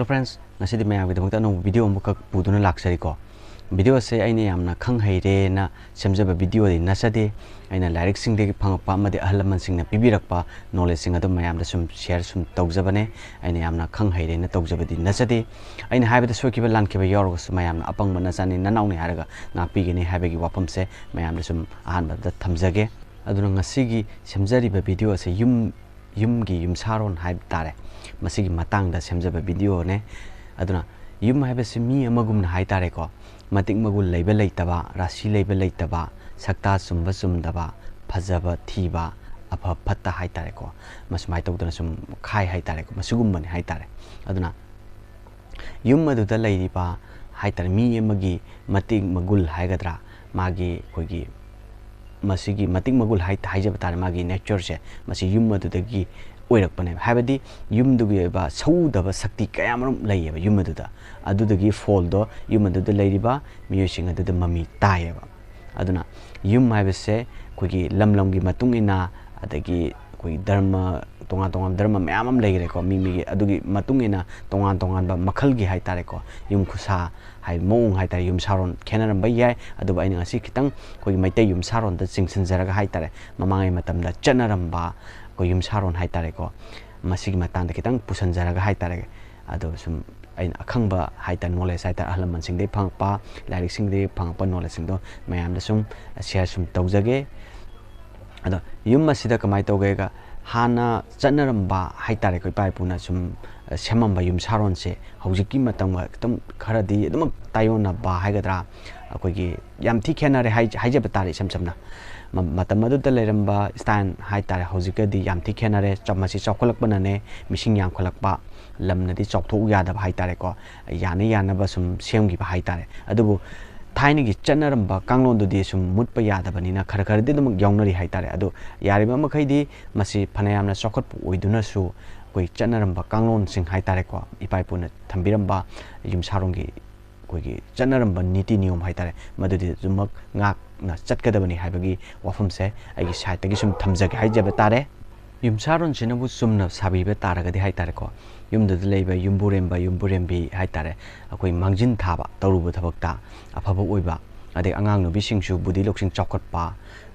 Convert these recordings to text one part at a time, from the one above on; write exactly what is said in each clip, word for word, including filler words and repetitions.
Hello friends, ꯉꯁꯤꯗꯤ ꯃꯌꯥꯝꯒꯤꯗꯃꯛꯇ ꯑꯅꯧꯕ video ꯑꯃꯈꯛ ꯄꯨꯗꯨꯅ ꯂꯥꯛꯆꯔꯤꯀꯣ꯫ Video ꯑꯁꯦ ꯑꯩꯅ ꯌꯥꯝꯅ ꯈꯪ ꯍꯩꯔꯦꯅ ꯁꯦꯝꯖꯕ videoꯗꯤ ꯅꯠꯆꯗꯦ꯫ ꯑꯩꯅ ꯂꯥꯏꯔꯤꯛꯁꯤꯡꯗꯒꯤ ꯐꯪꯉꯛꯄ ꯑꯃꯗꯤ ꯑꯍꯜ ꯂꯃꯟꯁꯤꯡꯅ ꯄꯤꯕꯤꯔꯛꯄ knowledgeꯁꯤꯡ ꯑꯗꯨ ꯃꯌꯥꯝꯗ ꯁꯨꯝ share ꯁꯨꯝ ꯇꯧꯖꯕꯅꯦ꯫ ꯑꯩꯅ ꯌꯥꯝꯅ ꯈꯪ ꯍꯩꯔꯦꯅ ꯇꯧꯖꯕꯗꯤ ꯅꯠꯆꯗꯦ꯫ ꯑꯩꯅ ꯍꯥꯏꯕꯗ ꯁꯣꯏꯈꯤꯕ ꯂꯥꯟꯈꯤꯕ ꯌꯥꯎꯔꯒꯁꯨ ꯃꯌꯥꯝꯅ ꯑꯄꯪꯕ ꯅꯆꯥꯅꯤ ꯅꯅꯥꯎꯅꯤ ꯍꯥꯏꯔꯒ ꯉꯥꯛꯄꯤꯒꯅꯤ ꯍꯥꯏꯕꯒꯤ ꯋꯥꯐꯝꯁꯦ ꯃꯌꯥꯝꯗ ꯁꯨꯝ ꯑꯍꯥꯟꯕꯗ ꯊꯝꯖꯒꯦ꯫ ꯑꯗꯨꯅ ꯉꯁꯤꯒꯤ ꯁꯦꯝꯖꯔꯤꯕ video ꯑꯁꯦ ꯌꯨꯝ, ꯌꯨꯝꯒꯤ ꯌꯨꯝꯁꯥꯔꯣꯟ ꯍꯥꯏꯕ ꯇꯥꯔꯦ, ꯃꯁꯤꯒꯤ ꯃꯇꯥꯡꯗ ꯁꯦꯝꯖꯕ videoꯅꯦ꯫ ꯑꯗꯨꯅ ꯌꯨꯝ ꯍꯥꯏꯕꯁꯤ ꯃꯤ ꯑꯃꯒꯨꯝꯅ ꯍꯥꯏ ꯇꯥꯔꯦꯀꯣ, ꯃꯇꯤꯛ ꯃꯒꯨꯟ ꯂꯩꯕ ꯂꯩꯇꯕ, ꯔꯥꯁꯤ ꯂꯩꯕ ꯂꯩꯇꯕ, ꯁꯛꯇꯥ ꯆꯨꯝꯕ ꯆꯨꯝꯗꯕ, ꯐꯖꯕ ꯊꯤꯕ, ꯑꯐ ꯐꯠꯇ ꯍꯥꯏ ꯇꯥꯔꯦꯀꯣ, ꯃꯁꯨꯃꯥꯏꯅ ꯇꯧꯗꯅ ꯁꯨꯝ ꯈꯥꯏ ꯍꯥꯏ ꯇꯥꯔꯦꯀꯣ, ꯃꯁꯤꯒꯨꯝꯕꯅꯤ ꯍꯥꯏ ꯇꯥꯔꯦ꯫ ꯑꯗꯨꯅ ꯌꯨꯝ ꯑꯗꯨꯗ ꯂꯩꯔꯤꯕ ꯍꯥꯏ ꯇꯥꯔꯦ, ꯃꯤ ꯑꯃꯒꯤ ꯃꯇꯤꯛ ꯃꯒꯨꯜ ꯍꯥꯏꯒꯗ꯭ꯔꯥ, ꯃꯥꯒꯤ ꯑꯩꯈꯣꯏꯒꯤ ꯃꯁꯤꯒꯤ ꯃꯇꯤꯛ ꯃꯒꯨꯜ ꯍꯥꯏ-, ꯍꯥꯏꯖꯕ ꯇꯥꯔꯦ, ꯃꯥꯒꯤ natureꯁꯦ ꯃꯁꯤ ꯌꯨꯝ ꯑꯗꯨꯗꯒꯤ ꯑꯣꯏꯔꯛꯄꯅꯦꯕ꯫ ꯍꯥꯏꯕꯗꯤ ꯌꯨꯝꯗꯨꯒꯤ ꯑꯣꯏꯕ ꯁꯧꯗꯕ ꯁꯛꯇꯤ ꯀꯌꯥ ꯃꯔꯨꯝ ꯂꯩꯌꯦꯕ ꯌꯨꯝ ꯑꯗꯨꯗ꯫ ꯑꯗꯨꯗꯒꯤ ꯐꯣꯜꯗꯣ ꯌꯨꯝ ꯑꯗꯨꯗ ꯂꯩꯔꯤꯕ ꯃꯤꯑꯣꯏꯁꯤꯡ ꯑꯗꯨꯗ ꯃꯃꯤ ꯇꯥꯏꯌꯦꯕ꯫ ꯑꯗꯨꯅ ꯌꯨꯝ ꯍꯥꯏꯕꯁꯦ ꯑꯩꯈꯣꯏꯒꯤ ꯂꯝ ꯂꯝꯒꯤ ꯃꯇꯨꯡ ꯏꯟꯅ, ꯑꯗꯒꯤ ꯑꯩꯈꯣꯏꯒꯤ ꯙꯔꯃ, ꯇꯣꯉꯥꯟ ꯇꯣꯉꯥꯟꯕ ꯙꯔꯃ ꯃꯌꯥꯝ ꯑꯃ ꯂꯩꯈ꯭ꯔꯦꯀꯣ, ꯃꯤ ꯃꯤꯒꯤ, ꯑꯗꯨꯒꯤ ꯃꯇꯨꯡ ꯏꯟꯅ ꯇꯣꯉꯥꯟ ꯇꯣꯉꯥꯟꯕ ꯃꯈꯜꯒꯤ ꯍꯥꯏ ꯇꯥꯔꯦꯀꯣ, ꯌꯨꯝ ꯈꯨꯁꯥ ꯍꯥꯏ, ꯃꯑꯣꯡ ꯍꯥꯏ ꯇꯥꯔꯦ, ꯌꯨꯝ ꯁꯥꯔꯣꯟ ꯈꯦꯠꯅꯔꯝꯕ ꯌꯥꯏ꯫ ꯑꯗꯨꯕꯨ ꯑꯩꯅ ꯉꯁꯤ ꯈꯤꯇꯪ ꯑꯩꯈꯣꯏꯒꯤ ꯃꯩꯇꯩ ꯌꯨꯝ ꯁꯥꯔꯣꯟꯗ ꯆꯤꯡꯁꯤꯟꯖꯔꯒ ꯍꯥꯏ ꯇꯥꯔꯦ, ꯃꯃꯥꯡꯉꯩ ꯃꯇꯝꯗ ꯆꯠꯅꯔꯝꯕ ꯑꯩꯈꯣꯏ ꯌꯨꯝ ꯁꯥꯔꯣꯟ ꯍꯥꯏ ꯇꯥꯔꯦꯀꯣ, ꯃꯁꯤꯒꯤ ꯃꯇꯥꯡꯗ ꯈꯤꯇꯪ ꯄꯨꯁꯟꯖꯔꯒ ꯍꯥꯏ ꯇꯥꯔꯦ꯫ ꯑꯗꯣ ꯁꯨꯝ ꯑꯩꯅ ꯑꯈꯪꯕ ꯍꯥꯏ ꯇꯥꯔꯦ, knowledge ꯍꯥꯏ ꯇꯥꯔꯦ, ꯑꯍꯜ ꯂꯃꯟꯁꯤꯡꯗꯒꯤ ꯐꯪꯉꯛꯄ, ꯂꯥꯏꯔꯤꯛꯁꯤꯡꯗꯒꯤ ꯐꯪꯉꯛꯄ knowledgeꯁꯤꯡꯗꯣ ꯃꯌꯥꯝꯗ ꯁꯨꯝ share ꯁꯨꯝ ꯇꯧꯖꯒꯦ꯫ ꯑꯗꯣ ꯌꯨꯝ ꯑꯁꯤꯗ ꯀꯃꯥꯏꯅ ꯇꯧꯒꯦꯒ, ꯍꯥꯟꯅ ꯆꯠꯅꯔꯝꯕ ꯍꯥꯏ ꯇꯥꯔꯦꯀꯣ, ꯏꯄꯥ ꯏꯄꯨꯅ ꯁꯨꯝ ꯁꯦꯝꯃꯝꯕ ꯌꯨꯝ ꯁꯥꯔꯣꯟꯁꯦ ꯍꯧꯖꯤꯛꯀꯤ ꯃꯇꯝꯒ ꯈꯤꯇꯪ ꯈꯔꯗꯤ ꯑꯗꯨꯃꯛ ꯇꯥꯏꯌꯣꯟꯅꯕ ꯍꯥꯏꯒꯗ꯭ꯔꯥ, ꯑꯩꯈꯣꯏꯒꯤ ꯌꯥꯝ ꯊꯤ ꯈꯦꯠꯅꯔꯦ ꯍꯥꯏ-, ꯍꯥꯏꯖꯕ ꯇꯥꯔꯦ꯫ ꯏꯁꯝ ꯁꯝꯅ ꯃ-, ꯃꯇꯝ ꯑꯗꯨꯗ ꯂꯩꯔꯝꯕ style ꯍꯥꯏ ꯇꯥꯔꯦ, ꯍꯧꯖꯤꯛꯀꯗꯤ ꯌꯥꯝ ꯊꯤ ꯈꯦꯠꯅꯔꯦ꯫ ꯆ-, ꯃꯁꯤ ꯆꯥꯎꯈꯠꯂꯛꯄꯅꯅꯦ, ꯃꯤꯁꯤꯡ ꯌꯥꯝꯈꯠꯂꯛꯄ, ꯂꯝꯅꯗꯤ ꯆꯥꯎꯊꯣꯛꯎ ꯌꯥꯗꯕ ꯍꯥꯏ ꯇꯥꯔꯦꯀꯣ, ꯌꯥꯅ ꯌꯥꯅꯕ ꯁꯨꯝ ꯁꯦꯝꯈꯤꯕ ꯍꯥꯏ ꯇꯥꯔꯦ꯫ ꯑꯗꯨꯕꯨ ꯊꯥꯏꯅꯒꯤ ꯆꯠꯅꯔꯝꯕ ꯀꯥꯡꯂꯣꯟꯗꯨꯗꯤ ꯁꯨꯝ ꯃꯨꯠꯄ ꯌꯥꯗꯕꯅꯤꯅ ꯈꯔ ꯈꯔꯗꯤ ꯑꯗꯨꯃꯛ ꯌꯥꯎꯅꯔꯤ ꯍꯥꯏ ꯇꯥꯔꯦ꯫ ꯑꯗꯣ ꯌꯥꯔꯤꯕ ꯃꯈꯩꯗꯤ ꯃꯁꯤ ꯐꯅꯌꯥꯝꯅ ꯆꯥꯎꯈꯠꯄ ꯑꯣꯏꯗꯨꯅꯁꯨ ꯑꯩꯈꯣꯏ ꯆꯠꯅꯔꯝꯕ ꯀꯥꯡꯂꯣꯟꯁꯤꯡ ꯍꯥꯏ ꯇꯥꯔꯦꯀꯣ, ꯏꯄꯥ ꯏꯄꯨꯅ ꯊꯝꯕꯤꯔꯝꯕ ꯌꯨꯝꯁꯥꯔꯣꯟꯒꯤ ꯑꯩꯈꯣꯏꯒꯤ ꯆꯠꯅꯔꯝꯕ ꯅꯤꯇꯤ ꯅꯤꯌꯣꯝ ꯍꯥꯏ ꯇꯥꯔꯦ, ꯃꯗꯨꯗꯤ ꯑꯗꯨꯃꯛ ꯉꯥꯛꯅ ꯆꯠꯀꯗꯕꯅꯤ ꯍꯥꯏꯕꯒꯤ ꯋꯥꯐꯝꯁꯦ ꯑꯩꯒꯤ sideꯇꯒꯤ ꯁꯨꯝ ꯊꯝꯖꯒꯦ ꯍꯥꯏꯖꯕ ꯇꯥꯔꯦ꯫ ꯌꯨꯝꯁꯥꯔꯣꯟꯁꯤꯅꯕꯨ ꯆꯨꯝꯅ ꯁꯥꯕꯤꯕ ꯇꯥꯔꯒꯗꯤ ꯍꯥꯏ ꯇꯥꯔꯦꯀꯣ, ꯌꯨꯝꯗꯨꯗ ꯂꯩꯕ ꯌꯨꯝꯕꯨꯔꯦꯝꯕ, ꯌꯨꯝꯕꯨꯔꯦꯝꯕꯤ ꯍꯥꯏ ꯇꯥꯔꯦ, ꯑꯩꯈꯣꯏ ꯃꯥꯡꯖꯤꯟ ꯊꯥꯕ, ꯇꯧꯔꯨꯕ ꯊꯕꯛꯇ ꯑꯐꯕ ꯑꯣꯏꯕ, ꯑꯗꯩ ꯑꯉꯥꯡ ꯅꯨꯕꯤꯁꯤꯡꯁꯨ ꯕꯨꯙꯤ ꯂꯧꯁꯤꯡ ꯆꯥꯎꯈꯠꯄ,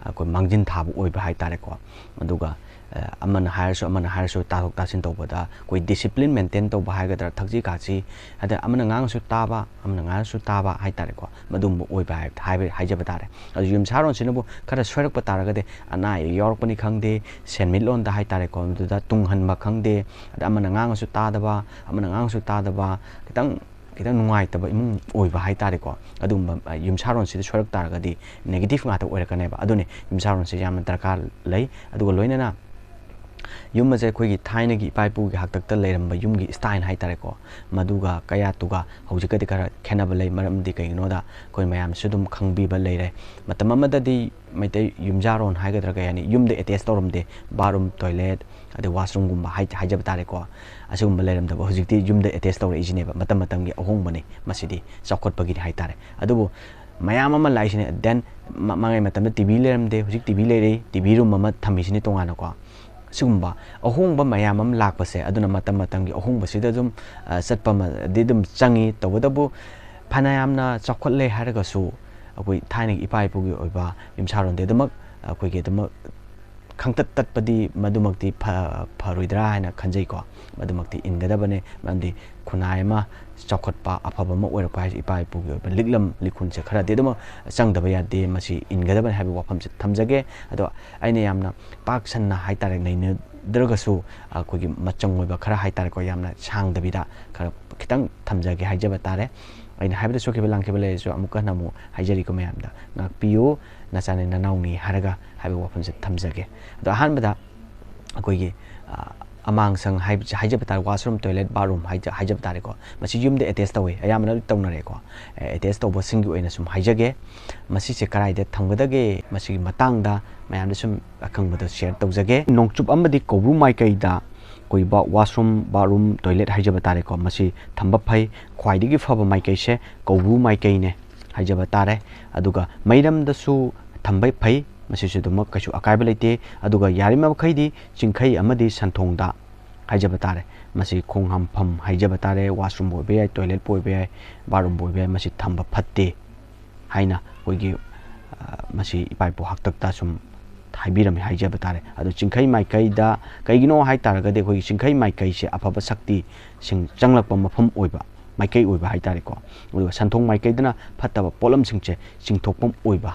ꯑꯩꯈꯣꯏ ꯃꯥꯡꯖꯤꯟ ꯊꯥꯕ ꯑꯣꯏꯕ ꯍꯥꯏ ꯇꯥꯔꯦꯀꯣ꯫ ꯑꯗꯨꯒ ꯑ, ꯑꯃꯅ ꯍꯥꯏꯔꯁꯨ ꯑꯃꯅ ꯍꯥꯏꯔꯁꯨ ꯇꯥꯊꯣꯛ ꯇꯥꯁꯤꯟ ꯇꯧꯕꯗ ꯑꯩꯈꯣꯏ ꯗꯤꯁꯤꯄ꯭ꯂꯤꯟ ꯃꯦꯟꯇꯦꯟ ꯇꯧꯕ ꯍꯥꯏꯒꯗ꯭ꯔꯥ, ꯊꯛꯁꯤ ꯈꯥꯁꯤ, ꯑꯗ ꯑꯃꯅ ꯉꯥꯡꯉꯁꯨ ꯇꯥꯕ, ꯑꯃꯅ ꯉꯥꯡꯉꯁꯨ ꯇꯥꯕ ꯍꯥꯏ ꯇꯥꯔꯦꯀꯣ, ꯃꯗꯨꯒꯨꯝꯕ ꯑꯣꯏꯕ ꯍꯥꯏ-, ꯍꯥꯏꯕ-, ꯍꯥꯏꯖꯕ ꯇꯥꯔꯦ꯫ ꯑꯗꯨ ꯌꯨꯝꯁꯥꯔꯣꯟꯁꯤꯅꯕꯨ ꯈꯔ ꯁꯣꯏꯔꯛꯄ ꯇꯥꯔꯒꯗꯤ, ꯑꯅꯥ ꯑꯌꯦꯛ ꯌꯥꯎꯔꯛꯄꯅꯤ ꯈꯪꯗꯦ, ꯁꯦꯟꯃꯤꯠꯂꯣꯟꯗ ꯍꯥꯏ ꯇꯥꯔꯦꯀꯣ, ꯃꯗꯨꯗ ꯇꯨꯡꯍꯟꯕ ꯈꯪꯗꯦ, ꯑꯗ ꯑꯃꯅ ꯉꯥꯡꯉꯁꯨ ꯇꯥꯗꯕ, ꯑꯃꯅ ꯉꯥꯡꯉꯁꯨ ꯇꯥꯗꯕ, ꯈꯤꯇꯪ ꯈꯤꯇꯪ ꯅꯨꯡꯉꯥꯏꯇꯕ ꯏꯃꯨꯡ ꯑꯣꯏꯕ ꯍꯥꯏ ꯇꯥꯔꯦꯀꯣ, ꯑꯗꯨꯒꯨꯝꯕ, ꯑ, ꯌꯨꯝꯁꯥꯔꯣꯟꯁꯤꯗ ꯁꯣꯏꯔꯛ ꯇꯥꯔꯒꯗꯤ ꯅꯦꯒꯦꯇꯤꯚ ꯉꯥꯛꯇ ꯑꯣꯏꯔꯛꯀꯅꯦꯕ꯫ ꯑꯗꯨꯅꯤ ꯌꯨꯝꯁꯥꯔꯣꯟꯁꯦ ꯌꯥꯝꯅ ꯗꯔꯀꯥꯔ ꯂꯩ꯫ ꯑꯗꯨꯒ ꯂꯣꯏꯅꯅ ꯌꯨꯝ ꯑꯁꯦ ꯑꯩꯈꯣꯏꯒꯤ ꯊꯥꯏꯅꯒꯤ ꯏꯄꯥ ꯏꯄꯨꯒꯤ ꯍꯥꯛꯇꯛꯇ ꯂꯩꯔꯝꯕ ꯌꯨꯝꯒꯤ ꯁ꯭ꯇꯥꯏꯜ ꯍꯥꯏ ꯇꯥꯔꯦꯀꯣ, ꯃꯗꯨꯒ ꯀꯌꯥꯠꯇꯨꯒ ꯍꯧꯖꯤꯛꯀꯗꯤ ꯈꯔ ꯈꯦꯠꯅꯕ ꯂꯩ꯫ ꯃꯔꯝꯗꯤ ꯀꯩꯒꯤꯅꯣꯗ ꯑꯩꯈꯣꯏ ꯃꯌꯥꯝꯁꯨ ꯑꯗꯨꯝ ꯈꯪꯕꯤꯕ ꯂꯩꯔꯦ꯫ ꯃꯇꯝ ꯑꯃꯗꯗꯤ ꯃꯩꯇꯩ ꯌꯨꯝꯖꯥꯔꯣꯟ ꯍꯥꯏꯒꯗ꯭ꯔꯥ, ꯀꯩ ꯍꯥꯏꯅꯤ, ꯌꯨꯝꯗ ꯑꯦꯇꯦꯆ ꯇꯧꯔꯝꯗꯦ, ꯕꯥꯠꯔꯨꯝ, ꯇꯣꯏꯂꯦꯠ, ꯑꯗꯩ ꯋꯥꯁꯔꯨꯝꯒꯨꯝꯕ ꯍꯥꯏ-, ꯍꯥꯏꯖꯕ ꯇꯥꯔꯦꯀꯣ꯫ ꯑꯁꯤꯒꯨꯝꯕ ꯂꯩꯔꯝꯗꯕ ꯍꯧꯖꯤꯛꯇꯤ ꯌꯨꯝꯗ ꯑꯦꯇꯦꯆ ꯇꯧꯔꯛꯏꯁꯤꯅꯦꯕ꯫ ꯃꯇꯝ ꯃꯇꯝꯒꯤ ꯑꯍꯣꯡꯕꯅꯤ ꯃꯁꯤꯗꯤ, ꯆꯥꯎꯈꯠꯄꯒꯤꯅꯤ ꯍꯥꯏ ꯇꯥꯔꯦ꯫ ꯑꯗꯨꯕꯨ ꯃꯌꯥꯝ ꯑꯃ ꯂꯥꯛꯏꯁꯤꯅꯦ꯫ Then ꯃ-, ꯃꯉꯩ ꯃꯇꯝꯗ ꯇꯤ ꯚꯤ ꯂꯩꯔꯝꯗꯦ, ꯍꯧꯖꯤꯛ ꯇꯤ ꯚꯤ ꯂꯩꯔꯦ, ꯇꯤ ꯚꯤ ꯔꯨꯝ ꯑꯃ ꯊꯝꯃꯤꯁꯤꯅꯤ ꯇꯣꯉꯥꯟꯅꯀꯣ꯫ ꯁꯤꯒꯨꯝꯕ ꯑꯍꯣꯡꯕ ꯃꯌꯥꯝ ꯑꯃ ꯂꯥꯛꯄꯁꯦ, ꯑꯗꯨꯅ ꯃꯇꯝ ꯃꯇꯝꯒꯤ ꯑꯍꯣꯡꯕꯁꯤꯗ ꯑꯗꯨꯝ, ꯑ, ꯆꯠꯄ ꯑꯃꯗꯤ ꯑꯗꯨꯝ ꯆꯪꯉꯤ꯫ ꯇꯧꯕꯇꯕꯨ ꯐꯅꯌꯥꯝꯅ ꯆꯥꯎꯈꯠꯂꯦ ꯍꯥꯏꯔꯒꯁꯨ ꯑꯩꯈꯣꯏ ꯊꯥꯏꯅꯒꯤ ꯏꯄꯥ ꯏꯄꯨꯒꯤ ꯑꯣꯏꯕ ꯌꯨꯝꯁꯥꯔꯣꯟꯗꯤ ꯑꯗꯨꯃꯛ ꯑꯩꯈꯣꯏꯒꯤ ꯑꯗꯨꯃꯛ ꯈꯪꯇꯠ ꯇꯠꯄꯗꯤ ꯃꯗꯨꯃꯛꯇꯤ ꯐ-, ꯐꯔꯣꯏꯗ꯭ꯔꯥ ꯍꯥꯏꯅ ꯈꯟꯖꯩꯀꯣ꯫ ꯃꯗꯨꯃꯛꯇꯤ ꯏꯟꯒꯗꯕꯅꯦ, ꯃꯔꯝꯗꯤ ꯈꯨꯟꯅꯥꯏ ꯑꯃ ꯆꯥꯎꯈꯠꯄ, ꯑꯐꯕ ꯑꯃ ꯑꯣꯏꯔꯛꯄ ꯍꯥꯏꯁꯦ ꯏꯄꯥ ꯏꯄꯨꯒꯤ ꯑꯣꯏꯕ ꯂꯤꯛꯂꯝ ꯂꯤꯈꯨꯟꯁꯦ ꯈꯔꯗꯤ ꯑꯗꯨꯃꯛ ꯆꯪꯗꯕ ꯌꯥꯗꯦ, ꯃꯁꯤ ꯏꯟꯒꯗꯕꯅꯤ ꯍꯥꯏꯕ ꯋꯥꯐꯝꯁꯦ ꯊꯝꯖꯒꯦ꯫ ꯑꯗꯣ ꯑꯩꯅ ꯌꯥꯝꯅ ꯄꯥꯛ ꯁꯟꯅ ꯍꯥꯏ ꯇꯥꯔꯦ ꯅꯩꯅꯗ꯭ꯔꯒꯁꯨ, ꯑꯩꯈꯣꯏꯒꯤ ꯃꯆꯪ ꯑꯣꯏꯕ ꯈꯔ ꯍꯥꯏ ꯇꯥꯔꯦꯀꯣ, ꯌꯥꯝꯅ ꯁꯥꯡꯗꯕꯤꯗ ꯈꯔ ꯈꯤꯇꯪ ꯊꯝꯖꯒꯦ ꯍꯥꯏꯖꯕ ꯇꯥꯔꯦ꯫ ꯑꯩꯅ ꯍꯥꯏꯕꯗ ꯁꯣꯛꯈꯤꯕ ꯂꯥꯟꯈꯤꯕ ꯂꯩꯔꯁꯨ ꯑꯃꯨꯛꯀ ꯍꯟꯅ ꯑꯃꯨꯛ ꯍꯥꯏꯖꯔꯤꯀꯣ ꯃꯌꯥꯝꯗ, ꯉꯥꯛꯄꯤꯌꯨ, ꯅꯆꯥꯅꯤ ꯅꯅꯥꯎꯅꯤ ꯍꯥꯏꯔꯒ ꯍꯥꯏꯕ ꯋꯥꯐꯝꯁꯦ ꯊꯝꯖꯒꯦ꯫ ꯑꯗꯣ ꯑꯍꯥꯟꯕꯗ ꯑꯩꯈꯣꯏꯒꯤ, ꯑ, ꯑꯃꯥꯡꯁꯪ ꯍꯥꯏꯕ-, ꯍꯥꯏꯖꯕ ꯇꯥꯔꯦ, ꯋꯥꯁꯔꯨꯝ, ꯇꯣꯏꯂꯦꯠ, ꯕꯥꯠꯔꯨꯝ ꯍꯥꯏꯖ-, ꯍꯥꯏꯖꯕ ꯇꯥꯔꯦꯀꯣ, ꯃꯁꯤ ꯌꯨꯝꯗ ꯑꯦꯇꯦꯆ ꯇꯧꯋꯤ, ꯑꯌꯥꯝꯕꯅ ꯂꯣꯏ ꯇꯧꯅꯔꯦꯀꯣ꯫ ꯑꯦ, ꯑꯦꯇꯦꯆ ꯇꯧꯕꯁꯤꯡꯒꯤ ꯑꯣꯏꯅ ꯁꯨꯝ ꯍꯥꯏꯖꯒꯦ꯫ ꯃꯁꯤꯁꯦ ꯀꯗꯥꯏꯗ ꯊꯝꯒꯗꯒꯦ? ꯃꯁꯤꯒꯤ ꯃꯇꯥꯡꯗ ꯃꯌꯥꯝꯗ ꯁꯨꯝ ꯑꯈꯪꯕꯗꯣ ꯁꯤꯌꯔ ꯇꯧꯖꯒꯦ꯫ ꯅꯣꯡꯆꯨꯞ ꯑꯃꯗꯤ ꯀꯧꯕ꯭ꯔꯨ ꯃꯥꯏꯀꯩꯗ ꯑꯣꯏꯕ ꯋꯥꯁꯔꯨꯝ, ꯕꯥꯠꯔꯨꯝ, ꯇꯣꯏꯂꯦꯠ ꯍꯥꯏꯖꯕ ꯇꯥꯔꯦꯀꯣ, ꯃꯁꯤ ꯊꯝꯕ ꯐꯩ꯫ ꯈ꯭ꯋꯥꯏꯗꯒꯤ ꯐꯕ ꯃꯥꯏꯀꯩꯁꯦ ꯀꯧꯕ꯭ꯔꯨ ꯃꯥꯏꯀꯩꯅꯦ ꯍꯥꯏꯖꯕ ꯇꯥꯔꯦ꯫ ꯑꯗꯨꯒ ꯃꯩꯔꯝꯗꯁꯨ ꯊꯝꯕ ꯐꯩ, ꯃꯁꯤꯁꯨ ꯑꯗꯨꯃꯛ ꯀꯩꯁꯨ ꯑꯀꯥꯏꯕ ꯂꯩꯇꯦ꯫ ꯑꯗꯨꯒ ꯌꯥꯔꯤꯕ ꯃꯈꯩꯗꯤ ꯆꯤꯡꯈꯩ ꯑꯃꯗꯤ ꯁꯟꯊꯣꯡꯗ ꯍꯥꯏꯖꯕ ꯇꯥꯔꯦ, ꯃꯁꯤ ꯈꯣꯡ ꯍꯥꯝꯐꯝ ꯍꯥꯏꯖꯕ ꯇꯥꯔꯦ, washroomꯕꯨ ꯑꯣꯏꯕ ꯌꯥꯏ, toiletꯄꯨ ꯑꯣꯏꯕ ꯌꯥꯏ, bathroomꯕꯨ ꯑꯣꯏꯕ ꯌꯥꯏ, ꯃꯁꯤ ꯊꯝꯕ ꯐꯠꯇꯦ ꯍꯥꯏꯅ ꯑꯩꯈꯣꯏꯒꯤ, ꯑ, ꯃꯁꯤ ꯏꯄꯥ ꯏꯄꯨ ꯍꯥꯛꯇꯛꯇ ꯁꯨꯝ ꯍꯥꯏꯕꯤꯔꯝꯃꯤ ꯍꯥꯏꯖꯕ ꯇꯥꯔꯦ꯫ ꯑꯗꯣ ꯆꯤꯡꯈꯩ ꯃꯥꯏꯀꯩꯗ ꯀꯩꯒꯤꯅꯣ ꯍꯥꯏ ꯇꯥꯔꯒꯗꯤ ꯑꯩꯈꯣꯏꯒꯤ ꯆꯤꯡꯈꯩ ꯃꯥꯏꯀꯩꯁꯦ ꯑꯐꯕ ꯁꯛꯇꯤꯁꯤꯡ ꯆꯪꯂꯛꯄ ꯃꯐꯝ ꯑꯣꯏꯕ, ꯃꯥꯏꯀꯩ ꯑꯣꯏꯕ ꯍꯥꯏ ꯇꯥꯔꯦꯀꯣ꯫ ꯑꯗꯨꯒ ꯁꯟꯊꯣꯡ ꯃꯥꯏꯀꯩꯗꯅ ꯐꯠꯇꯕ ꯄꯣꯠꯂꯝꯁꯤꯡꯁꯦ ꯆꯤꯡꯊꯣꯛꯐꯝ ꯑꯣꯏꯕ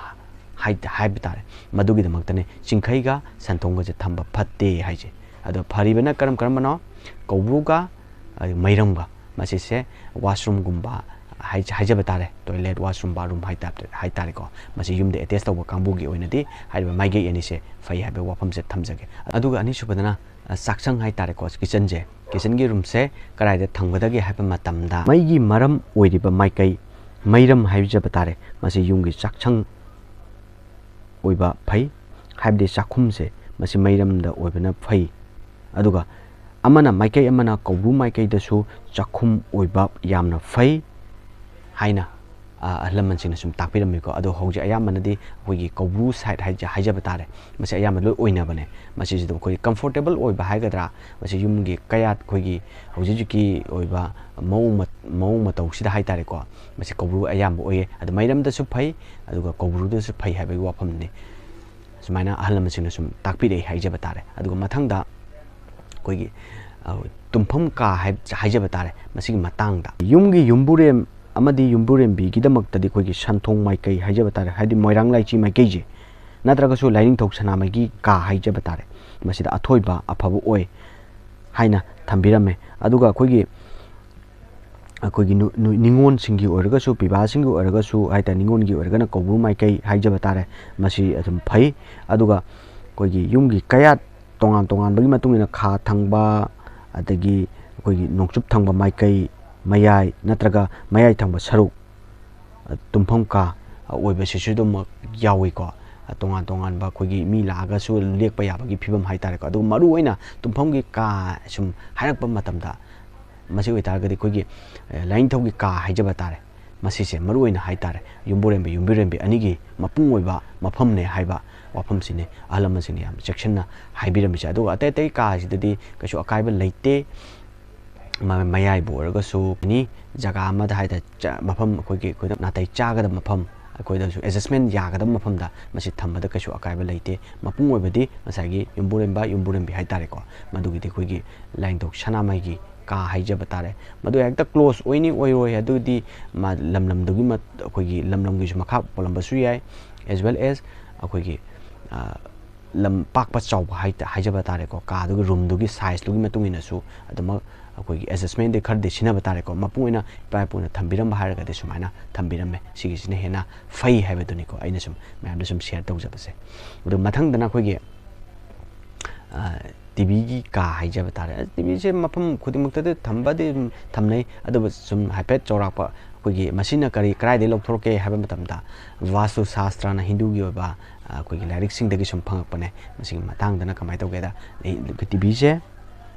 ꯍꯥꯏ-, ꯍꯥꯏꯕ ꯇꯥꯔꯦ꯫ ꯃꯗꯨꯒꯤꯗꯃꯛꯇꯅꯦ ꯆꯤꯡꯈꯩꯒ ꯁꯟꯊꯣꯡꯒꯁꯦ ꯊꯝꯕ ꯐꯠꯇꯦ ꯍꯥꯏꯁꯦ꯫ ꯑꯗꯣ ꯐꯔꯤꯕꯅ ꯀꯔꯝ ꯀꯔꯝꯕꯅꯣ? ꯀꯧꯕ꯭ꯔꯨꯒ, ꯑ, ꯃꯩꯔꯝꯒ꯫ ꯃꯁꯤꯁꯦ washroomꯒꯨꯝꯕ ꯍꯥꯏ-, ꯍꯥꯏꯖꯕ ꯇꯥꯔꯦ, toilet, washroom, bathroom ꯍꯥꯏ ꯇꯥ-, ꯍꯥꯏ ꯇꯥꯔꯦꯀꯣ꯫ ꯃꯁꯤ ꯌꯨꯝꯗ attach ꯇꯧꯕ ꯀꯥꯡꯕꯨꯒꯤ ꯑꯣꯏꯅꯗꯤ ꯍꯥꯏꯔꯤꯕ ꯃꯥꯏꯀꯩ ꯑꯅꯤꯁꯦ ꯐꯩ ꯍꯥꯏꯕ ꯋꯥꯐꯝꯁꯦ ꯊꯝꯖꯒꯦ꯫ ꯑꯗꯨꯒ ꯑꯅꯤꯁꯨꯕꯗꯅ, ꯑ, ꯆꯥꯛꯁꯪ ꯍꯥꯏ ꯇꯥꯔꯦꯀꯣ, kitchenꯁꯦ꯫ Kitchenꯒꯤ roomꯁꯦ ꯀꯗꯥꯏꯗ ꯊꯝꯒꯗꯒꯦ ꯍꯥꯏꯕ ꯃꯇꯝꯗ ꯃꯩꯒꯤ ꯃꯔꯝ ꯑꯣꯏꯔꯤꯕ ꯃꯥꯏꯀꯩ, ꯃꯩꯔꯝ ꯍꯥꯏꯖꯕ ꯇꯥꯔꯦ, ꯃꯁꯤ ꯌꯨꯝꯒꯤ ꯆꯥꯛꯁꯪ ꯑꯣꯏꯕ ꯐꯩ, ꯍꯥꯏꯕꯗꯤ ꯆꯥꯛꯈꯨꯝꯁꯦ ꯃꯁꯤ ꯃꯩꯔꯝꯗ ꯑꯣꯏꯕꯅ ꯐꯩ꯫ ꯑꯗꯨꯒ ꯑꯃꯅ, ꯃꯥꯏꯀꯩ ꯑꯃꯅ ꯀꯧꯕ꯭ꯔꯨ ꯃꯥꯏꯀꯩꯗꯁꯨ ꯆꯥꯛꯈꯨꯝ ꯑꯣꯏꯕ ꯌꯥꯝꯅ ꯐꯩ ꯍꯥꯏꯅ, ꯑ, ꯑꯍꯜ ꯂꯃꯟꯁꯤꯡꯅ ꯁꯨꯝ ꯇꯥꯛꯄꯤꯔꯝꯃꯤꯀꯣ꯫ ꯑꯗꯣ ꯍꯧꯖꯤꯛ ꯑꯌꯥꯝꯕꯅꯗꯤ ꯑꯩꯈꯣꯏꯒꯤ ꯀꯧꯕ꯭ꯔꯨ side ꯍꯥꯏꯖ-, ꯍꯥꯏꯖꯕ ꯇꯥꯔꯦ, ꯃꯁꯤ ꯑꯌꯥꯝꯕ ꯂꯣꯏ ꯑꯣꯏꯅꯕꯅꯦ꯫ ꯃꯁꯤꯁꯤꯗ ꯑꯩꯈꯣꯏ comfortable ꯑꯣꯏꯕ ꯍꯥꯏꯒꯗ꯭ꯔꯥ, ꯃꯁꯤ ꯌꯨꯝꯒꯤ ꯀꯌꯥꯠ ꯑꯩꯈꯣꯏꯒꯤ ꯍꯧꯖꯤꯛ ꯍꯧꯖꯤꯛꯀꯤ ꯑꯣꯏꯕ ꯃꯑꯣꯡ ꯃꯠ-, ꯃꯑꯣꯡ ꯃꯇꯧꯁꯤꯗ ꯍꯥꯏ ꯇꯥꯔꯦꯀꯣ, ꯃꯁꯤ ꯀꯧꯕ꯭ꯔꯨ ꯑꯌꯥꯝꯕ ꯑꯣꯏꯌꯦ꯫ ꯑꯗꯣ ꯃꯩꯔꯝꯗꯁꯨ ꯐꯩ, ꯑꯗꯨꯒ ꯀꯧꯕ꯭ꯔꯨꯗꯁꯨ ꯐꯩ ꯍꯥꯏꯕꯒꯤ ꯋꯥꯐꯝꯅꯤ꯫ ꯁꯨꯃꯥꯏꯅ ꯑꯍꯜ ꯂꯃꯟꯁꯤꯡꯅ ꯁꯨꯝ ꯇꯥꯛꯄꯤꯔꯛꯏ ꯍꯥꯏꯖꯕ ꯇꯥꯔꯦ꯫ ꯑꯗꯨꯒ ꯃꯊꯪꯗ ꯑꯩꯈꯣꯏꯒꯤ, ꯑ, ꯇꯨꯝꯐꯝ ꯀꯥ ꯍꯥꯏ-, ꯍꯥꯏꯖꯕ ꯇꯥꯔꯦ꯫ ꯃꯁꯤꯒꯤ ꯃꯇꯥꯡꯗ ꯌꯨꯝꯒꯤ ꯌꯨꯝꯕꯨꯔꯦꯝ ꯑꯃꯗꯤ ꯌꯨꯝꯕꯨꯔꯦꯝꯕꯤꯒꯤꯗꯃꯛꯇꯗꯤ ꯑꯩꯈꯣꯏꯒꯤ ꯁꯟꯊꯣꯡ ꯃꯥꯏꯀꯩ ꯍꯥꯏꯖꯕ ꯇꯥꯔꯦ, ꯍꯥꯏꯗꯤ ꯃꯣꯏꯔꯥꯡ ꯂꯥꯏꯆꯤ ꯃꯥꯏꯀꯩꯁꯦ, ꯅꯠꯇ꯭ꯔꯒꯁꯨ ꯂꯥꯏꯅꯤꯡꯊꯧ ꯁꯅꯥꯃꯍꯤꯒꯤ ꯀꯥ ꯍꯥꯏꯖꯕ ꯇꯥꯔꯦ, ꯃꯁꯤꯗ ꯑꯊꯣꯏꯕ ꯑꯐꯕ ꯑꯣꯏ ꯍꯥꯏꯅ ꯊꯝꯕꯤꯔꯝꯃꯦ꯫ ꯑꯗꯨꯒ ꯑꯩꯈꯣꯏꯒꯤ, ꯑꯩꯈꯣꯏꯒꯤ ꯅꯨ-, ꯅꯨ-, ꯅꯤꯉꯣꯜꯁꯤꯡꯒꯤ ꯑꯣꯏꯔꯒꯁꯨ, ꯄꯤꯕꯥꯁꯤꯡꯒꯤ ꯑꯣꯏꯔꯒꯁꯨ ꯍꯥꯏ ꯇꯥꯔꯦ, ꯅꯤꯉꯣꯜꯒꯤ ꯑꯣꯏꯔꯒꯅ ꯀꯧꯕ꯭ꯔꯨ ꯃꯥꯏꯀꯩ ꯍꯥꯏꯖꯕ ꯇꯥꯔꯦ, ꯃꯁꯤ ꯑꯗꯨꯝ ꯐꯩ꯫ ꯑꯗꯨꯒ ꯑꯩꯈꯣꯏꯒꯤ ꯌꯨꯝꯒꯤ ꯀꯌꯥꯠ ꯇꯣꯉꯥꯟ ꯇꯣꯉꯥꯟꯕꯒꯤ ꯃꯇꯨꯡ ꯏꯟꯅ ꯈꯥ ꯊꯪꯕ, ꯑꯗꯒꯤ ꯑꯩꯈꯣꯏꯒꯤ ꯅꯣꯡꯆꯨꯞ ꯊꯪꯕ ꯃꯥꯏꯀꯩ, ꯃꯌꯥꯏ ꯅꯠꯇ꯭ꯔꯒ ꯃꯌꯥꯏ ꯊꯪꯕ ꯁꯔꯨꯛ, ꯑ, ꯇꯨꯝꯐꯝ ꯀꯥ, ꯑ, ꯑꯣꯏꯕꯁꯤꯁꯨ ꯑꯗꯨꯃꯛ ꯌꯥꯎꯏꯀꯣ꯫ ꯑ, ꯇꯣꯉꯥꯟ ꯇꯣꯉꯥꯟꯕ ꯑꯩꯈꯣꯏꯒꯤ ꯃꯤ ꯂꯥꯛꯑꯒꯁꯨ ꯂꯦꯛꯄ ꯌꯥꯕꯒꯤ ꯐꯤꯕꯝ ꯍꯥꯏ ꯇꯥꯔꯦꯀꯣ꯫ ꯑꯗꯨꯒ ꯃꯔꯨꯑꯣꯏꯅ ꯇꯨꯝꯐꯝꯒꯤ ꯀꯥ ꯁꯨꯝ ꯍꯥꯏꯔꯛꯄ ꯃꯇꯝꯗ, ꯃꯁꯤ ꯑꯣꯏꯇꯥꯔꯒꯗꯤ ꯑꯩꯈꯣꯏꯒꯤ, ꯑ, ꯂꯥꯏꯅꯤꯡꯊꯧꯒꯤ ꯀꯥ ꯍꯥꯏꯖꯕ ꯇꯥꯔꯦ꯫ ꯃꯁꯤꯁꯦ ꯃꯔꯨ ꯑꯣꯏꯅ ꯍꯥꯏꯇꯥꯔꯦ, ꯌꯨꯝꯕꯨꯔꯦꯝꯕꯤ, ꯌꯨꯝꯕꯤꯔꯦꯝꯕꯤ ꯑꯅꯤꯒꯤ ꯃꯄꯨꯡ ꯑꯣꯏꯕ ꯃꯐꯝꯅꯦ ꯍꯥꯏꯕ ꯋꯥꯐꯝꯁꯤꯅꯦ ꯑꯍꯜ ꯂꯃꯟꯁꯤꯡꯅ ꯌꯥꯝ ꯆꯦꯛꯁꯤꯟꯅ ꯍꯥꯏꯕꯤꯔꯝꯃꯤꯁꯦ꯫ ꯑꯗꯨꯒ ꯑꯇꯩ ꯑꯇꯩ ꯀꯥꯁꯤꯗꯗꯤ ꯀꯩꯁꯨ ꯑꯀꯥꯏꯕ ꯂꯩꯇꯦ꯫ ꯃ-, ꯃꯌꯥꯏꯕꯨ ꯑꯣꯏꯔꯒꯁꯨ ꯑꯦꯅꯤ ꯖꯒꯥ ꯑꯃꯗ ꯍꯥꯏꯇꯥꯔꯦ, ꯆ-, ꯃꯐꯝ ꯑꯩꯈꯣꯏꯒꯤ, ꯑꯩꯈꯣꯏꯗ ꯅꯥꯇꯩ ꯆꯥꯒꯗꯕ ꯃꯐꯝ, ꯑꯩꯈꯣꯏꯗꯁꯨ ꯑꯦꯗꯖꯁꯃꯦꯟ ꯌꯥꯒꯗꯕ ꯃꯐꯝꯗ ꯃꯁꯤ ꯊꯝꯕꯗ ꯀꯩꯁꯨ ꯑꯀꯥꯏꯕ ꯂꯩꯇꯦ꯫ ꯃꯄꯨꯡ ꯑꯣꯏꯕꯗꯤ ꯉꯁꯥꯏꯒꯤ ꯌꯨꯝꯕꯨꯔꯦꯝꯕ, ꯌꯨꯝꯕꯨꯔꯦꯝꯕꯤ ꯍꯥꯏꯇꯥꯔꯦꯀꯣ, ꯃꯗꯨꯒꯤꯗꯤ ꯑꯩꯈꯣꯏꯒꯤ ꯂꯥꯏꯅꯤꯡꯊꯧ ꯁꯅꯥꯃꯍꯤꯒꯤ ꯀꯥ ꯍꯥꯏꯖꯕ ꯇꯥꯔꯦ꯫ ꯃꯗꯨ ꯍꯦꯛꯇ ꯀ꯭ꯂꯣꯖ ꯑꯣꯏꯅꯤ ꯑꯣꯏꯔꯣꯏ ꯑꯗꯨꯗꯤ ꯃꯥ ꯂꯝ ꯂꯝꯗꯨꯒꯤ ꯃ-, ꯑꯩꯈꯣꯏꯒꯤ ꯂꯝ ꯂꯝꯒꯤꯁꯨ ꯃꯈꯥ ꯄꯣꯜꯂꯝꯕꯁꯨ ꯌꯥꯏ, as well as ꯑꯩꯈꯣꯏꯒꯤ, ꯑ, ꯂꯝ ꯄꯥꯛꯄ ꯆꯥꯎꯕ ꯍꯥꯏ-, ꯍꯥꯏꯖꯕ ꯇꯥꯔꯦꯀꯣ, ꯀꯥꯗꯨꯒꯤ ꯔꯨꯝꯗꯨꯒꯤ ꯁꯥꯏꯖꯇꯨꯒꯤ ꯃꯇꯨꯡ ꯏꯟꯅꯁꯨ ꯑꯗꯨꯃꯛ ꯑꯩꯈꯣꯏꯒꯤ ꯑꯦꯗꯖꯁꯃꯦꯟꯗꯤ ꯈꯔꯗꯤ ꯁꯤꯟꯅꯕ ꯇꯥꯔꯦꯀꯣ꯫ ꯃꯄꯨꯡ ꯑꯣꯏꯅ ꯏꯄꯥ ꯏꯄꯨꯅ ꯊꯝꯕꯤꯔꯝꯕ ꯍꯥꯏꯔꯒꯗꯤ ꯁꯨꯃꯥꯏꯅ ꯊꯝꯕꯤꯔꯝꯃꯦ, ꯁꯤꯒꯤꯁꯤꯅ ꯍꯦꯟꯅ ꯐꯩ ꯍꯥꯏꯕꯗꯨꯅꯤꯀꯣ ꯑꯩꯅ ꯁꯨꯝ ꯃꯌꯥꯝꯗ ꯁꯨꯝ ꯁꯤꯌꯔ ꯇꯧꯖꯕꯁꯦ꯫ ꯑꯗꯨ ꯃꯊꯪꯗꯅ ꯑꯩꯈꯣꯏꯒꯤ, ꯑ, ꯇꯤꯚꯤꯒꯤ ꯀꯥ ꯍꯥꯏꯖꯕ ꯇꯥꯔꯦ꯫ ꯇꯤꯚꯤꯁꯦ ꯃꯐꯝ ꯈꯨꯗꯤꯡꯃꯛꯇꯗꯤ ꯊꯝꯕꯗꯤ ꯑꯗꯨꯝ ꯊꯝꯅꯩ, ꯑꯗꯨꯕꯨ ꯁꯨꯝ ꯍꯥꯏꯐꯦꯠ ꯆꯥꯎꯔꯥꯛꯄ ꯑꯩꯈꯣꯏꯒꯤ ꯃꯁꯤꯅ ꯀꯔꯤ, ꯀꯗꯥꯏꯗꯒꯤ ꯂꯧꯊꯣꯔꯛꯀꯦ ꯍꯥꯏꯕ ꯃꯇꯝꯗ, ꯚꯥꯁꯇꯨ ꯁꯥꯁꯇ꯭ꯔꯅ ꯍꯤꯟꯗꯨꯒꯤ ꯑꯣꯏꯕ, ꯑ, ꯑꯩꯈꯣꯏꯒꯤ ꯂꯥꯏꯔꯤꯛꯁꯤꯡꯗꯒꯤ ꯁꯨꯝ ꯐꯪꯉꯛꯄꯅꯦ꯫ ꯃꯁꯤꯒꯤ ꯃꯇꯥꯡꯗꯅ ꯀꯃꯥꯏꯅ ꯇꯧꯒꯦꯗ, ꯑꯩ ꯇꯤꯚꯤꯁꯦ,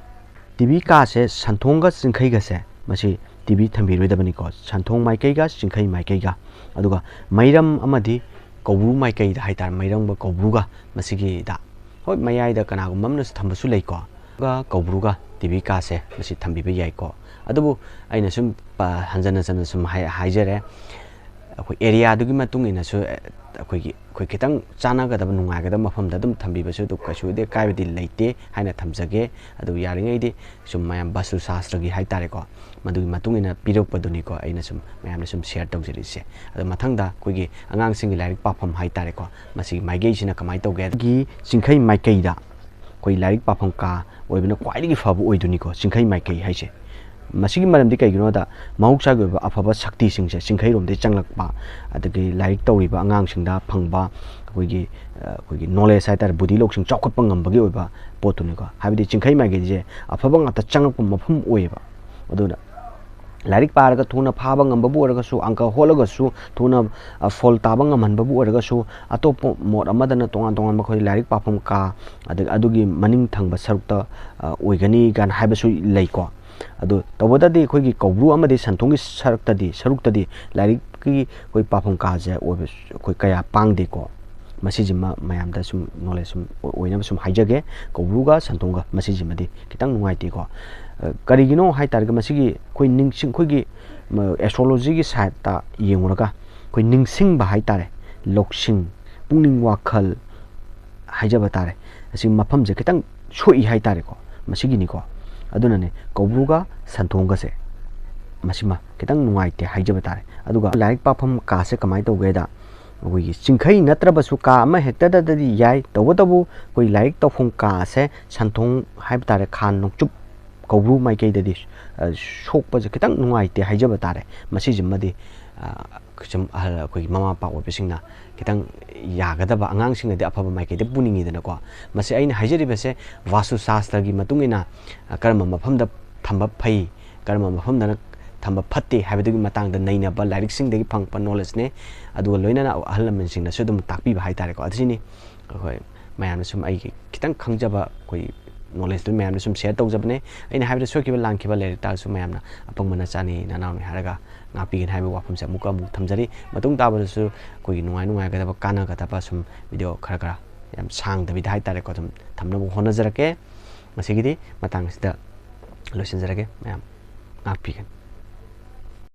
ꯇꯤꯚꯤ ꯀꯥꯁꯦ ꯁꯟꯊꯣꯡꯒ ꯆꯤꯡꯈꯩꯒꯁꯦ ꯃꯁꯤ ꯇꯤꯚꯤ ꯊꯝꯕꯤꯔꯣꯏꯗꯕꯅꯤꯀꯣ, ꯁꯟꯊꯣꯡ ꯃꯥꯏꯀꯩꯒ ꯆꯤꯡꯈꯩ ꯃꯥꯏꯀꯩꯒ꯫ ꯑꯗꯨꯒ ꯃꯩꯔꯝ ꯑꯃꯗꯤ ꯀꯧꯕ꯭ꯔꯨ ꯃꯥꯏꯀꯩꯗ ꯍꯥꯏꯇꯥꯔꯦ, ꯃꯩꯔꯝꯒ ꯀꯧꯕ꯭ꯔꯨꯒ ꯃꯁꯤꯒꯤꯗ, ꯍꯣꯏ, ꯃꯌꯥꯏꯗ ꯀꯅꯥꯒꯨꯝꯕ ꯑꯃꯅꯁꯨ ꯊꯝꯕꯁꯨ ꯂꯩꯀꯣ꯫ ꯒ ꯀꯧꯕ꯭ꯔꯨꯒ ꯇꯤꯚꯤ ꯀꯥꯁꯦ ꯃꯁꯤ ꯊꯝꯕꯤꯕ ꯌꯥꯏꯀꯣ꯫ ꯑꯗꯨꯕꯨ ꯑꯩꯅ ꯁꯨꯝ ꯄ-, ꯍꯟꯖꯟ ꯍꯟꯖꯟꯅ ꯁꯨꯝ ꯍꯥꯏ-, ꯍꯥꯏꯖꯔꯦ꯫ ꯑꯩꯈꯣꯏ ꯑꯦꯔꯤꯌꯥꯗꯨꯒꯤ ꯃꯇꯨꯡ ꯏꯟꯅꯁꯨ, ꯑ, ꯑꯩꯈꯣꯏꯒꯤ, ꯑꯩꯈꯣꯏ ꯈꯤꯇꯪ ꯆꯥꯟꯅꯒꯗꯕ, ꯅꯨꯡꯉꯥꯏꯒꯗꯕ ꯃꯐꯝꯗ ꯑꯗꯨꯝ ꯊꯝꯕꯤꯕꯁꯨ ꯑꯗꯨ ꯀꯩꯁꯨꯗꯤ ꯑꯀꯥꯏꯕꯗꯤ ꯂꯩꯇꯦ ꯍꯥꯏꯅ ꯊꯝꯖꯒꯦ꯫ ꯑꯗꯨ ꯌꯥꯔꯤꯉꯩꯗꯤ ꯁꯨꯝ ꯃꯌꯥꯝ ꯕꯥꯁꯇꯨ ꯁꯥꯁꯇ꯭ꯔꯒꯤ ꯍꯥꯏꯇꯥꯔꯦꯀꯣ, ꯃꯗꯨꯒꯤ ꯃꯇꯨꯡ ꯏꯟꯅ ꯄꯤꯔꯛꯄꯗꯨꯅꯤꯀꯣ ꯑꯩꯅ ꯁꯨꯝ ꯃꯌꯥꯝꯗ ꯁꯨꯝ ꯁꯤꯌꯔ ꯇꯧꯖꯔꯤꯁꯦ꯫ ꯑꯗꯣ ꯃꯊꯪꯗ ꯑꯩꯈꯣꯏꯒꯤ ꯑꯉꯥꯡꯁꯤꯡꯒꯤ ꯂꯥꯏꯔꯤꯛ ꯄꯥꯐꯝ ꯍꯥꯏꯇꯥꯔꯦꯀꯣ, ꯃꯁꯤꯒꯤ ꯃꯥꯏꯀꯩꯁꯤꯅ ꯀꯃꯥꯏꯅ ꯇꯧꯒꯦ? ꯒꯤ ꯆꯤꯡꯈꯩ ꯃꯥꯏꯀꯩꯗ ꯑꯩꯈꯣꯏ ꯂꯥꯏꯔꯤꯛ ꯄꯥꯐꯝ ꯀꯥ ꯑꯣꯏꯕꯅ ꯈ꯭ꯋꯥꯏꯗꯒꯤ ꯐꯕ ꯑꯣꯏꯗꯣꯏꯅꯤꯀꯣ, ꯆꯤꯡꯈꯩ ꯃꯥꯏꯀꯩ ꯍꯥꯏꯁꯦ꯫ ꯃꯁꯤꯒꯤ ꯃꯔꯝꯗꯤ ꯀꯩꯒꯤꯅꯣꯗ, ꯃꯍꯧꯁꯥꯒꯤ ꯑꯣꯏꯕ ꯑꯐꯕ ꯁꯛꯇꯤꯁꯤꯡꯁꯦ ꯆꯤꯡꯈꯩꯔꯣꯝꯗꯒꯤ ꯆꯪꯂꯛꯄ, ꯑꯗꯒꯤ ꯂꯥꯏꯔꯤꯛ ꯇꯧꯔꯤꯕ ꯑꯉꯥꯡꯁꯤꯡꯗ ꯐꯪꯕ ꯑꯩꯈꯣꯏꯒꯤ, ꯑ, ꯑꯩꯈꯣꯏꯒꯤ ꯅꯣꯂꯦꯖ ꯍꯥꯏꯇꯥꯔꯦ, ꯕꯨꯙꯤ ꯂꯧꯁꯤꯡ ꯆꯥꯎꯈꯠꯄ ꯉꯝꯕꯒꯤ ꯑꯣꯏꯕ ꯄꯣꯠꯇꯨꯅꯤꯀꯣ꯫ ꯍꯥꯏꯕꯗꯤ ꯆꯤꯡꯈꯩ ꯃꯥꯏꯀꯩꯁꯦ ꯑꯐꯕ ꯉꯥꯛꯇ ꯆꯪꯂꯛꯄ ꯃꯐꯝ ꯑꯣꯏꯌꯦꯕ꯫ ꯑꯗꯨꯅ ꯂꯥꯏꯔꯤꯛ ꯄꯥꯔꯒ ꯊꯨꯅ ꯐꯥꯕ ꯉꯝꯕꯕꯨ ꯑꯣꯏꯔꯒꯁꯨ, ꯑꯪꯀ ꯍꯣꯠꯂꯒꯁꯨ ꯊꯨꯅ, ꯑ, ꯐꯣꯜ ꯇꯥꯕ ꯉꯝꯍꯟꯕꯕꯨ ꯑꯣꯏꯔꯒꯁꯨ, ꯑꯇꯣꯞꯄ ꯃꯣꯠ ꯑꯃꯗꯅ ꯇꯣꯉꯥꯟ ꯇꯣꯉꯥꯟꯕ ꯑꯩꯈꯣꯏ ꯂꯥꯏꯔꯤꯛ ꯄꯥꯐꯝ ꯀꯥ, ꯑꯗꯒꯤ ꯑꯗꯨꯒꯤ ꯃꯅꯤꯡ ꯊꯪꯕ ꯁꯔꯨꯛꯇ, ꯑ, ꯑꯣꯏꯒꯅꯤ ꯀꯥꯏꯅ ꯍꯥꯏꯕꯁꯨ ꯂꯩꯀꯣ꯫ ꯑꯗꯨ ꯇꯧꯕꯗꯗꯤ ꯑꯩꯈꯣꯏꯒꯤ ꯀꯧꯕ꯭ꯔꯨ ꯑꯃꯗꯤ ꯁꯟꯊꯣꯡꯒꯤ ꯁꯔꯨꯛꯇꯗꯤ, ꯁꯔꯨꯛꯇꯗꯤ ꯂꯥꯏꯔꯤꯛꯀꯤ ꯑꯩꯈꯣꯏ ꯄꯥꯐꯝ ꯀꯥꯁꯦ ꯑꯣꯏꯕ ꯑꯩꯈꯣꯏ ꯀꯌꯥ ꯄꯥꯡꯗꯦꯀꯣ꯫ ꯃꯁꯤꯁꯤꯃ ꯃꯌꯥꯝꯗ ꯁꯨꯝ ꯅꯣꯂꯦꯖ ꯁꯨꯝ ꯑꯣꯏꯅꯕ ꯁꯨꯝ ꯍꯥꯏꯖꯒꯦ꯫ ꯀꯧꯕ꯭ꯔꯨꯒ ꯁꯟꯊꯣꯡꯒ ꯃꯁꯤꯁꯤꯃꯗꯤ ꯈꯤꯇꯪ ꯅꯨꯡꯉꯥꯏꯇꯦꯀꯣ꯫ ꯑ, ꯀꯔꯤꯒꯤꯅꯣ ꯍꯥꯏ ꯇꯥꯔꯒꯗꯤ ꯃꯁꯤꯒꯤ ꯑꯩꯈꯣꯏ ꯅꯤꯡꯁꯤꯡ, ꯑꯩꯈꯣꯏꯒꯤ, ꯃ, ꯑꯦꯁꯇ꯭ꯔꯣꯂꯣꯖꯤꯒꯤ ꯁꯥꯏꯠꯇ ꯌꯦꯡꯉꯨꯔꯒ ꯑꯩꯈꯣꯏ ꯅꯤꯡꯁꯤꯡꯕ ꯍꯥꯏ ꯇꯥꯔꯦ, ꯂꯧꯁꯤꯡ, ꯄꯨꯛꯅꯤꯡ ꯋꯥꯈꯜ ꯍꯥꯏꯖꯕ ꯇꯥꯔꯦ, ꯑꯁꯤ ꯃꯐꯝꯁꯦ ꯈꯤꯇꯪ ꯁꯣꯛꯏ ꯍꯥꯏ ꯇꯥꯔꯦꯀꯣ꯫ ꯃꯁꯤꯒꯤꯅꯤꯀꯣ꯫ ꯑꯗꯨꯅꯅꯦ ꯀꯧꯕ꯭ꯔꯨꯒ ꯁꯟꯊꯣꯡꯒꯁꯦ ꯃꯁꯤꯃ ꯈꯤꯇꯪ ꯅꯨꯡꯉꯥꯏꯇꯦ ꯍꯥꯏꯖꯕ ꯇꯥꯔꯦ꯫ ꯑꯗꯨꯒ ꯂꯥꯏꯔꯤꯛ ꯄꯥꯐꯝ ꯀꯥꯁꯦ ꯀꯃꯥꯏꯅ ꯇꯧꯒꯦꯗ, ꯑꯩꯈꯣꯏꯒꯤ ꯆꯤꯡꯈꯩ ꯅꯠꯇ꯭ꯔꯕꯁꯨ ꯀꯥ ꯑꯃ ꯍꯦꯛꯇꯗꯗꯤ ꯌꯥꯏ, ꯇꯧꯕꯇꯕꯨ ꯑꯩꯈꯣꯏ ꯂꯥꯏꯔꯤꯛ ꯇꯧꯐꯝ ꯀꯥ ꯑꯁꯦ ꯁꯟꯊꯣꯡ ꯍꯥꯏꯕ ꯇꯥꯔꯦ, ꯈꯥ ꯅꯣꯡꯆꯨꯞ ꯀꯧꯕ꯭ꯔꯨ ꯃꯥꯏꯀꯩꯗꯗꯤ, ꯑ, ꯁꯣꯛꯄꯁꯦ ꯈꯤꯇꯪ ꯅꯨꯡꯉꯥꯏꯇꯦ ꯍꯥꯏꯖꯕ ꯇꯥꯔꯦ꯫ ꯃꯁꯤꯁꯤꯃꯗꯤ, ꯑ, ꯁꯨꯝ ꯑꯍꯜ ꯑꯩꯈꯣꯏꯒꯤ ꯃꯃꯥ ꯃꯄꯥ ꯑꯣꯏꯕꯁꯤꯡꯅ ꯈꯤꯇꯪ ꯌꯥꯒꯗꯕ, ꯑꯉꯥꯡꯁꯤꯡꯅꯗꯤ ꯑꯐꯕ ꯃꯥꯏꯀꯩꯗ ꯄꯨꯅꯤꯡꯉꯤꯗꯅꯀꯣ꯫ ꯃꯁꯤ ꯑꯩꯅ ꯍꯥꯏꯖꯔꯤꯕꯁꯦ ꯋꯥꯁꯇꯨ ꯁꯥꯁꯇ꯭ꯔꯒꯤ ꯃꯇꯨꯡ ꯏꯟꯅ, ꯑ, ꯀꯔꯝꯕ ꯃꯐꯝꯗ ꯊꯝꯕ ꯐꯩ, ꯀꯔꯝꯕ ꯃꯐꯝꯗꯅ ꯊꯝꯕ ꯐꯠꯇꯦ ꯍꯥꯏꯕꯗꯨꯒꯤ ꯃꯇꯥꯡꯗ ꯅꯩꯅꯕ ꯂꯥꯏꯔꯤꯛꯁꯤꯡꯗꯒꯤ ꯐꯪꯉꯛꯄ ꯅꯣꯂꯦꯖꯅꯦ꯫ ꯑꯗꯨꯒ ꯂꯣꯏꯅꯅ ꯑꯍꯜ ꯂꯃꯟꯁꯤꯡꯅꯁꯨ ꯑꯗꯨꯝ ꯇꯥꯛꯄꯤꯕ ꯍꯥꯏ ꯇꯥꯔꯦꯀꯣ꯫ ꯑꯁꯤꯅꯤ ꯑꯩꯈꯣꯏ ꯃꯌꯥꯝꯅ ꯁꯨꯝ ꯑꯩꯒꯤ ꯈꯤꯇꯪ ꯈꯪꯖꯕ ꯑꯩꯈꯣꯏ ꯅꯣꯂꯦꯖꯇꯨ ꯃꯌꯥꯝꯗ ꯁꯨꯝ ꯁꯤꯌꯔ ꯇꯧꯖꯕꯅꯦ꯫ ꯑꯩꯅ ꯍꯥꯏꯕꯗ ꯁꯣꯏꯈꯤꯕ ꯂꯥꯟꯈꯤꯕ ꯂꯩꯔ ꯇꯥꯔꯁꯨ ꯃꯌꯥꯝꯅ ꯑꯄꯪꯕ ꯅꯆꯥꯅꯤ ꯅꯅꯥꯎꯅꯤ ꯍꯥꯏꯔꯒ ꯉꯥꯛꯄꯤꯒꯅꯤ ꯍꯥꯏꯕ ꯋꯥꯐꯝꯁꯦ ꯑꯃꯨꯛꯀ ꯑꯃꯨꯛ ꯊꯝꯖꯔꯤ꯫ ꯃꯇꯨꯡ ꯇꯥꯕꯗꯁꯨ ꯑꯩꯈꯣꯏꯒꯤ ꯅꯨꯡꯉꯥꯏ ꯅꯨꯡꯉꯥꯏꯒꯗꯕ ꯀꯥꯟꯅꯒꯗꯕ ꯁꯨꯝ ꯚꯤꯗꯤꯑꯣ ꯈꯔ ꯈꯔ ꯌꯥꯝ ꯁꯥꯡꯗꯕꯤꯗ ꯍꯥꯏ ꯇꯥꯔꯦꯀꯣ, ꯑꯗꯨꯝ ꯊꯝꯅꯕ ꯍꯣꯠꯅꯖꯔꯛꯀꯦ꯫ ꯉꯁꯤꯒꯤꯗꯤ ꯃꯇꯥꯡꯁꯤꯗ ꯂꯣꯏꯁꯤꯟꯖꯔꯒꯦ꯫ ꯃꯌꯥꯝ ꯉꯥꯛꯄꯤꯒꯅꯤ꯫